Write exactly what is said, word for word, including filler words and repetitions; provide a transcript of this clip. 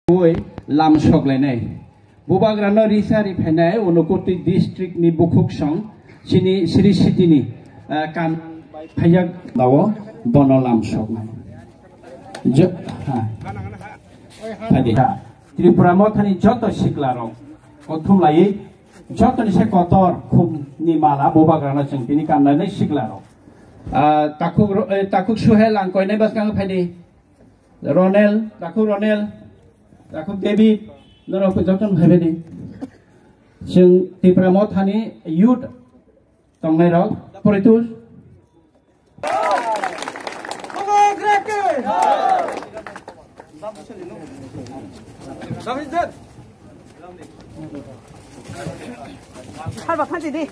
Oi, lam sok lainai. Bubagrano risa ri phainai Unakoti district ni bukhuk song chini Sri City ni, eh, kan phaiyak dao bono lam sok nai. Jo-, ha. Tadi. Tripura Mothani joto sikla rok kothum lai joto ni se kotor khum ni mala Bubagrano chwng tini kan nai sikla rok. Ah, takhuk ro-, eh, takhuk Suhel ang koinai bwskang phaidi. Ronel, takhuk Ronel, takhuk David, norok jotono phaibaidi. Chwng Tipra Mothani youth tongnairok, Poritus. Salba phansi di.